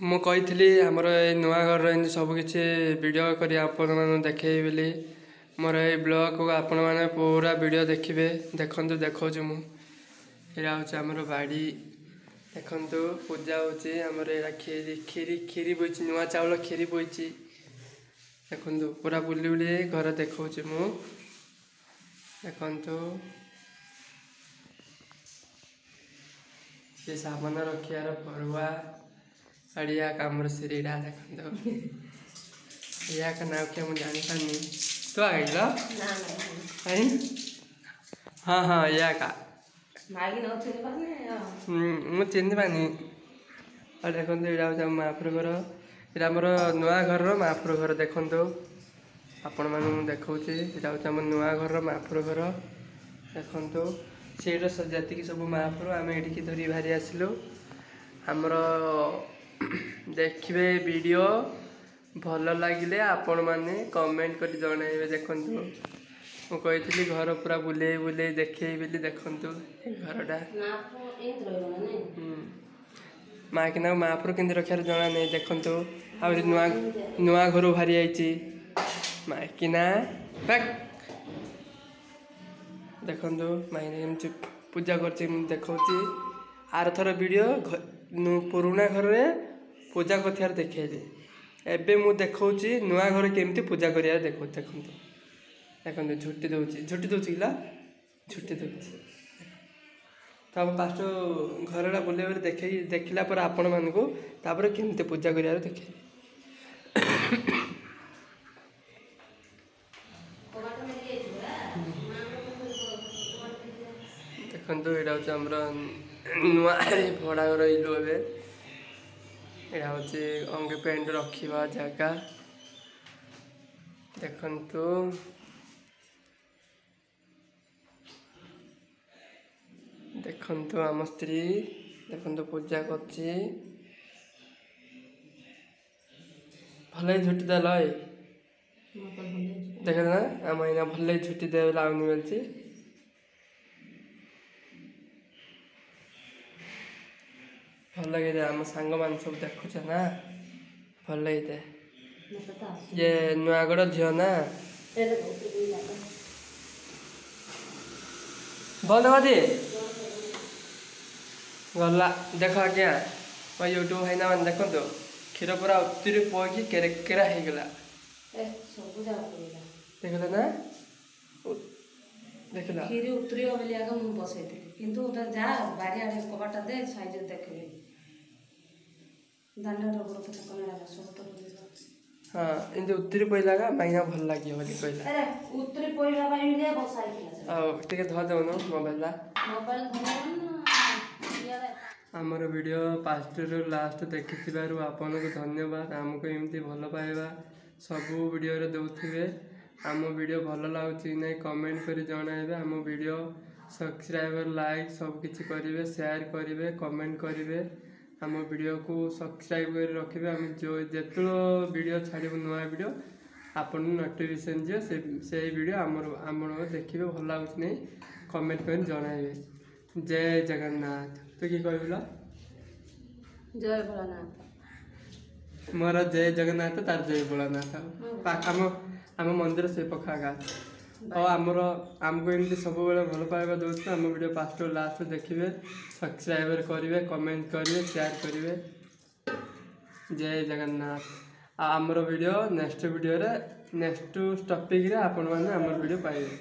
ମୁଁ କହିଥିଲି ଆମର ଏଇ ନୂଆ ଘରର ଏମିତି ସବୁକିଛି ଭିଡ଼ିଓ କରି ଆପଣମାନଙ୍କୁ ଦେଖେଇବି ବୋଲି। ମୋର ଏଇ ବ୍ଲଗ୍କୁ ଆପଣମାନେ ପୁରା ଭିଡ଼ିଓ ଦେଖିବେ। ଦେଖନ୍ତୁ, ଦେଖାଉଛି ମୁଁ। ଏଇଟା ହେଉଛି ଆମର ବାଡ଼ି। ଦେଖନ୍ତୁ, ପୂଜା ହେଉଛି ଆମର। ଏଇଟା କ୍ଷୀରି କ୍ଷୀରି କ୍ଷୀରି ବୋଇଛି, ନୂଆ ଚାଉଳ କ୍ଷୀରି ବୋଇଛି। ଦେଖନ୍ତୁ, ପୁରା ବୁଲି ବୁଲି ଘର ଦେଖାଉଛି ମୁଁ। ଦେଖନ୍ତୁ, ସେ ସାମାନ ରଖିବାର ଫରୁଆ ଆଡ଼ିଆ କାମର ସିରିଟା। ଦେଖନ୍ତୁ, ଇୟା ନାଁ କିଏ ମୁଁ ଜାଣିପାରୁନି। ତୁ ଆଇଲ? ହଁ ହଁ, ଇୟା କା ମୁଁ ଚିହ୍ନି ପାରୁନି। ଆଉ ଦେଖନ୍ତୁ, ଏଇଟା ହେଉଛି ଆମ ମହାପ୍ରଭୁ ଘର। ଏଇଟା ଆମର ନୂଆ ଘରର ମହାପ୍ରଭୁ ଘର। ଦେଖନ୍ତୁ, ଆପଣମାନଙ୍କୁ ମୁଁ ଦେଖାଉଛି। ଏଇଟା ହେଉଛି ଆମ ନୂଆ ଘରର ମହାପ୍ରଭୁ ଘର। ଦେଖନ୍ତୁ, ସେଇଟା ଯେତିକି ସବୁ ମହାପ୍ରଭୁ ଆମେ ଏଠିକି ଧରି ବାହାରି ଆସିଲୁ। ଆମର ଦେଖିବେ, ଭିଡ଼ିଓ ଭଲ ଲାଗିଲେ ଆପଣମାନେ କମେଣ୍ଟ କରି ଜଣାଇବେ। ଦେଖନ୍ତୁ, ମୁଁ କହିଥିଲି ଘର ପୁରା ବୁଲେଇ ବୁଲେଇ ଦେଖେଇବି ବୋଲି। ଦେଖନ୍ତୁ ଏ ଘରଟା। ମା କିନା ମହାପ୍ରଭୁ କେମିତି ରଖିବାର ଜଣା ନାହିଁ। ଦେଖନ୍ତୁ, ଆହୁରି ନୂଆ ନୂଆ ଘରୁ ବାହାରି ଯାଇଛି ମାଇକିନା। ଦେଖନ୍ତୁ, ମାଇକିନା କେମିତି ପୂଜା କରୁଛି ମୁଁ ଦେଖାଉଛି। ଆରଥର ଭିଡ଼ିଓ ପୁରୁଣା ଘରରେ ପୂଜା କରିଥିବାର ଦେଖେଇଲି। ଏବେ ମୁଁ ଦେଖାଉଛି ନୂଆ ଘରେ କେମିତି ପୂଜା କରିବାର ଦେଖାଉଛି। ଦେଖନ୍ତୁ, ଦେଖନ୍ତୁ, ଝୁଟି ଦେଉଛି, ଝୁଟି ଦେଉଛି କିଲା, ଝୁଟି ଦେଉଛି। ତ ଆମ ଫାଷ୍ଟ ଘରଟା ବୁଲେଇ ବୁଲି ଦେଖେଇ ଦେଖିଲା ପରେ ଆପଣମାନଙ୍କୁ ତାପରେ କେମିତି ପୂଜା କରିବାର ଦେଖେଇବି। ଦେଖନ୍ତୁ, ଏଇଟା ହେଉଛି ଆମର ନୂଆ ଭଡ଼ା ଘର ରହିଲୁ ଏବେ। ଏଇଟା ହେଉଛି ଅଙ୍ଗି ପ୍ୟାଣ୍ଟ ରଖିବା ଜାଗା। ଦେଖନ୍ତୁ, ଦେଖନ୍ତୁ, ଆମ ସ୍ତ୍ରୀ ଦେଖନ୍ତୁ ପୂଜା କରୁଛି। ଭଲ ଝୁଟି ଦେଲ ଏ ଦେଖ ନା, ଆମ ଏଇନା ଭଲ ଝୁଟି ଦେଲେ ଲାଉନି ମିଳିଛି। ଭଲ ଲାଗିଥାଏ। ଆମ ସାଙ୍ଗମାନେ ସବୁ ଦେଖୁଛ ନା, ଭଲ ଲାଗିଥାଏ। ଇଏ ନୂଆଗଡ଼ ଝିଅ ନା। ବନ୍ଦ କରିଦେ, ଗଲା। ଦେଖ ଆଜ୍ଞା, ମୋ ୟୁଟ୍ୟୁବ୍ ଭାଇନା ମାନେ ଦେଖନ୍ତୁ, କ୍ଷୀର ପୁରା ଉତିରି ପଇକି କେରେକେରା ହେଇଗଲା। ଦେଖିଲ ନା, ଦେଖିଲ? କ୍ଷୀରି ଉତୁରିବ ବୋଲି ଆଗ ମୁଁ ବସେଇଥିଲି, କିନ୍ତୁ ଯା ବାରିଆଡ଼େ କବାଟ ଦେ, ସାଇଜ ଦେଖିବି। ଦାଣ୍ଡର ଗୋଡ଼ କନାଟା ସବୁ ତ। ହଁ, ଏମିତି ଉତୁରି ପଇଲା ମାଇନା ଭଲ ଲାଗିବ ବୋଲି କହିଲା। ଉତୁରି ପଇବା ପାଇଁ ବୋଲି ବସା ହେଇଥିଲା। ଆଉ ଟିକେ ଧର ଦେଉନୁ ମୋବାଇଲଟା। ମୋବାଇଲ। ଆମର ଭିଡ଼ିଓ ଫାଷ୍ଟରୁ ଲାଷ୍ଟ ଦେଖିଥିବାରୁ ଆପଣଙ୍କୁ ଧନ୍ୟବାଦ। ଆମକୁ ଏମିତି ଭଲ ପାଇବା ସବୁ ଭିଡ଼ିଓରେ ଦେଉଥିବେ। ଆମ ଭିଡ଼ିଓ ଭଲ ଲାଗୁଛି କି ନାହିଁ କମେଣ୍ଟ କରି ଜଣାଇବେ। ଆମ ଭିଡ଼ିଓ ସବସ୍କ୍ରାଇବର, ଲାଇକ୍ ସବୁ କିଛି କରିବେ, ସେୟାର କରିବେ, କମେଣ୍ଟ କରିବେ। ଆମ ଭିଡ଼ିଓକୁ ସବସ୍କ୍ରାଇବ୍ କରି ରଖିବେ। ଆମେ ଯେଉଁ ଯେତେବେଳେ ଭିଡ଼ିଓ ଛାଡ଼ିବୁ ନୂଆ ଭିଡ଼ିଓ, ଆପଣଙ୍କୁ ନୋଟିଫିକେସନ୍ ଯିବ। ସେ ସେଇ ଭିଡ଼ିଓ ଆମର ଦେଖିବେ, ଭଲ ଲାଗୁଛି ନାହିଁ କମେଣ୍ଟ କରି ଜଣାଇବେ। ଜୟ ଜଗନ୍ନାଥ। ତୁ କି କହିବୁ? ଜୟ ଭୋଳାନାଥ। ମୋର ଜୟ ଜଗନ୍ନାଥ, ତାର ଜୟ ଭୋଳାନାଥ। ଆମ ମନ୍ଦିର ସେ ପାଖ ଆଗା। ଆଉ ଆମର ଆମକୁ ଏମିତି ସବୁବେଳେ ଭଲ ପାଇବା ଦେଉଛୁ। ଆମ ଭିଡ଼ିଓ ଫାଷ୍ଟରୁ ଲାଷ୍ଟ ଦେଖିବେ, ସବସ୍କ୍ରାଇବର କରିବେ, କମେଣ୍ଟ କରିବେ, ସେୟାର କରିବେ। ଜୟ ଜଗନ୍ନାଥ। ଆଉ ଆମର ଭିଡ଼ିଓ ନେକ୍ସଟ ଭିଡ଼ିଓରେ, ନେକ୍ସଟ ଟପିକରେ ଆପଣମାନେ ଆମର ଭିଡ଼ିଓ ପାଇବେ।